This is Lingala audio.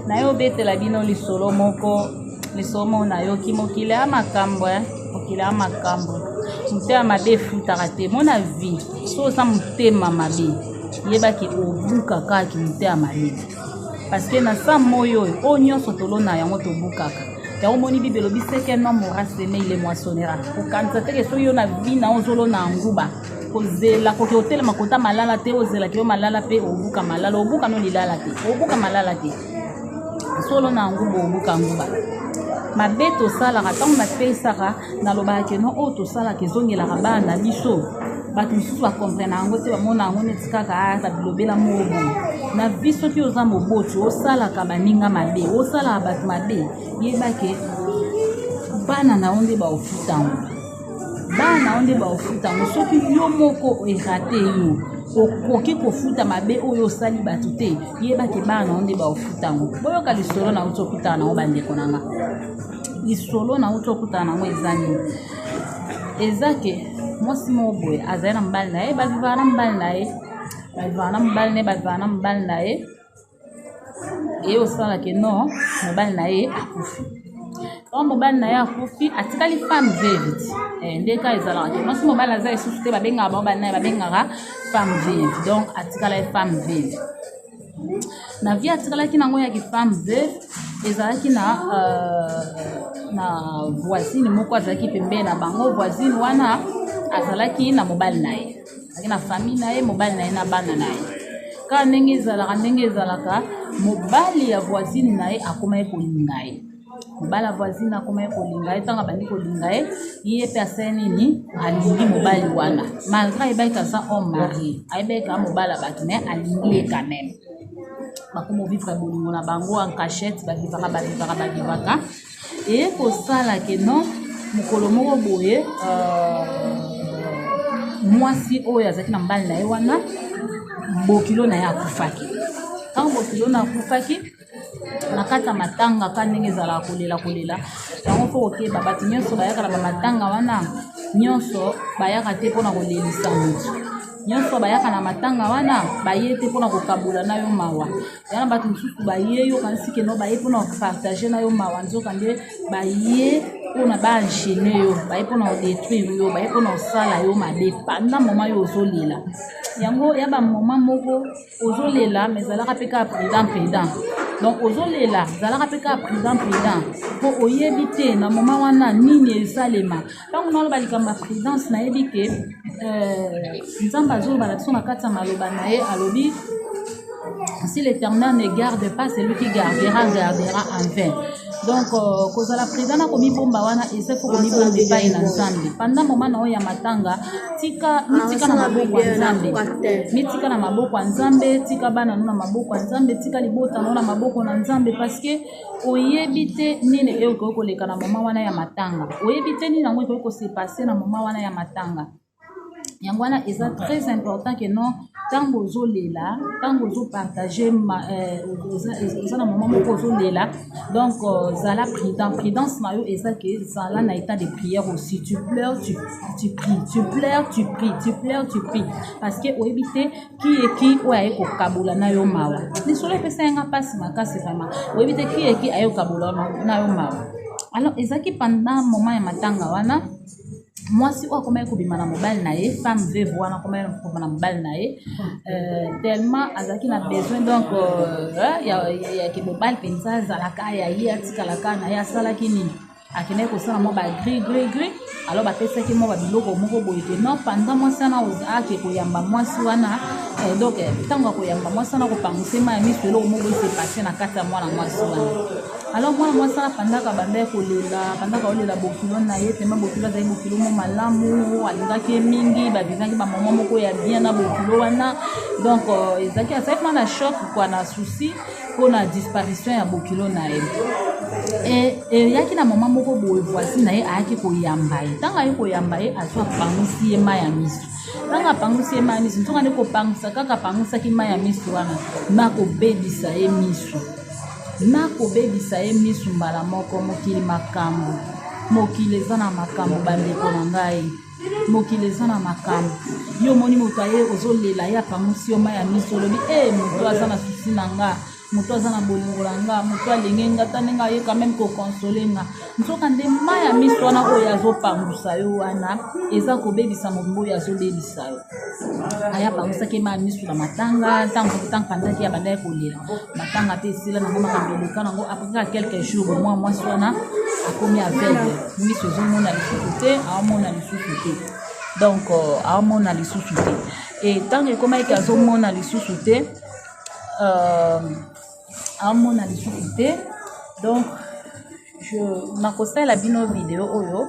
Naye obetela bino lisolo moko, lisolo moko nayoki mokili ya makambo eh, mokili ya makambo. Motema mabe efutaka te. Mona vie, so oza motema mabe, yebaki obuka kaka kimotema mabe. Parce que na sa moi oyo, oyo nyonso tolona yango tobukaka. Yango omoni Bible elobi ce qu'un homme aura semé, il le moissonnera. Kokanisa te ke soki yo na vie na yo ozolona nguba, kozela koke otelema kota malala te, ozelaki yo malala mpe obuka malala, obuka no lilala te, obuka malala te. Solo na nguba obuka nguba. Mabe tosalaka ntango napesaka nalobaka ke no oyo tosalaka ezongelaka bana na biso. Bato mosusu bakomprena yango te, bamona yango neti kaka ah, babilobela moko boye. Na vie soki oza moboti osalaka baninga mabe, osalaka bato mabe, yeba ke bana na yo nde baofuta yango. Bana na yo nde baofuta yango. Soki yo moko erate yo, okoki kofuta mabe oyo osali bato te, yeba ke bana na yo nde baofuta yango. Boyoka lisolo na uti okutana na yango bandeko na nga. Lisolo na uti okutana na yango eza nini? Eza ke mwasi moko boye azali na mobali na ye, bavivaka na mobali na ye, bavivaka na mobali na ye, bavivaka na mobali na ye. Eye osala ke non, mobali na ye akufi. Ntango mobali na ye akufi, atikali femme veuve ti. Eh, nde kaka ezalaka te. Mwasi mobali aza lisusu te, babengaka bango bana, babengaka femme veuve. Donc atikala ye femme veuve. Na vie atikalaki nango ya ki femme veuve, ezalaki na na voisine moko azalaki pembeni na bango. Voisine wana azalaki na mobali na ye, azalaki na famille na ye, mobali na ye na bana na ye. Kaka ndenge ezalaka, ndenge ezalaka, mobali ya voisine na ye akomaki kolinga ye. Mobali ya voisine akomaki kolinga ye. Ntango abandi kolinga ye, ye mpe asali nini? Alingi mobali wana, malgré ayebaki aza homme marié, ayebaki kaka mobali ya bato, mais alingi ye quand même. Bakoma vivre bolingo na bango en cachette, bavivaka, bavivaka, bavivaka. Eye kosala ke non, mokolo moko boye, mwasi oyo azalaki na mobali na ye wana, bokilo na ye akufaki. Ntango bokilo na akufaki, na kati ya matanga ka ndenge ezalaka kolela kolela yango, mpo kokeba bato nyonso bayaka na bamatanga wana, nyonso bayaka te mpona kolelisa moto. Nyonso bayaka na matanga wana baye te mpona kokabola na yo mawa. Ya na bato mosusu baye yo kanisi ke no baye mpona kopartage na yo mawa, nzoka nde baye mpona baenchaîne yo, baye mpona kodétruire yo, baye mpona kosala yo mabe pendant moment yo ozolela. Yango ya bamoment moko ozolela, mais ezalaka mpe kaka prudent prudent. Donc ozolela, ezalaka mpe kaka prudent prudent, mpo oyebi te na moment wana nini esalema. Ntango naloba likambo ya prudence, nayebi ke Nzambe azoloba na biso na kati ya maloba na ye, alobi si l'Éternel ne garde pas, celui qui gardera, gardera en vain. Donc kozala prudent na komibomba wana, eza fo komibomba epai na Nzambe pendant moment na oyo ya matanga. Tika, mitika na maboko ya Nzambe, mitika na maboko ya Nzambe, tika bana no na maboko ya Nzambe, tika libota no na maboko na Nzambe, parce que oyebi te nini ekoki koleka na moment wana ya matanga, oyebi te nini yango ekoki kose passer na moment wana ya matanga. Yango wana eza très important ke non, ntango ozolela, ntango ozopartage, oza na moment moko ozolela, donc zala prudent. Prudence na yo eza ke zala na état de prière aussi. Tu pleures, tu pries, tu pleures, tu pries, tu pleures, tu pries, parce que oyebi te qui est qui oyo aye kokabola na yo mawa. Lisolo epesa yanga mpasi makasi vraiment. Oyebi te qui est qui aye kokabola na yo mawa. Alors ezalaki pendant moment ya matanga wana, mwasi oyo akomaki kobima na mobali na ye, femme veuve wana akomaki kobima na mobali na ye, tellement azalaki na besoin donc ya ke mobali mpenza azalaka ya ye, atikalaka na ye. Asalaki nini? Akendaki kosala mwa ba gris gris gris. Alors bapesaki mwa babiloko moko boye ke non, pendant mwasi wana ake koyamba mwasi wana, donc ntango akoyamba mwasi wana, kopanguse mai ya miso, eloko moko ese passe na kati ya mwana mwasi wana. Alors mwana mwasi wana pandaka bandaki kolela, bandaka kolela bokilo na ye tema. Bokilo azali bokilo mo malamu, alingaki ye mingi, bavivaki bamama moko ya bien na bokilo wana. Donc ezalaki, azalaki mwa na choc quoi, na souci mpona disparition ya bokilo na ye. Eyaki na mama moko boye, voisine na ye, ayaki koyamba ye. Ntango aye koyamba ye, azwa apangusi ye mai ya miso. Ntango apangusi ye mai ya miso, nzoka nde kopangusa kaka apangusaki mai ya miso wana, na kobebisa ye miso, na kobebisa ye miso mbala moko. Mokili makambo, mokili eza na makambo bandeko na ngai, mokili eza na makambo. Yo omoni moto aye, ozolela ye, apangusi yo mai ya miso, olobi e moto aza na souci na nga. Moto aza na bolingo na nga, moto alingi nga, ta ndenge aye quand même koconsoler nga. Nzoka nde mai ya miso wana oyo azopangusa yo wana eza kobebisa mobimba oyo azobebisa yo. Aya pangusaki mai ya miso na matanga. Ntango ntango pandaki, abandaki kolela. Matanga mpe esila nango, makambo eleka nango. Après kaka quelques jours, mwa mwasi wana akomi aveugle, miso ezomona lisusu te, aomona lisusu te. Donc aomona lisusu te. E ntango ekomaki azomona lisusu te, aomona lisusu te. Donc je nakosalela bino video oyo.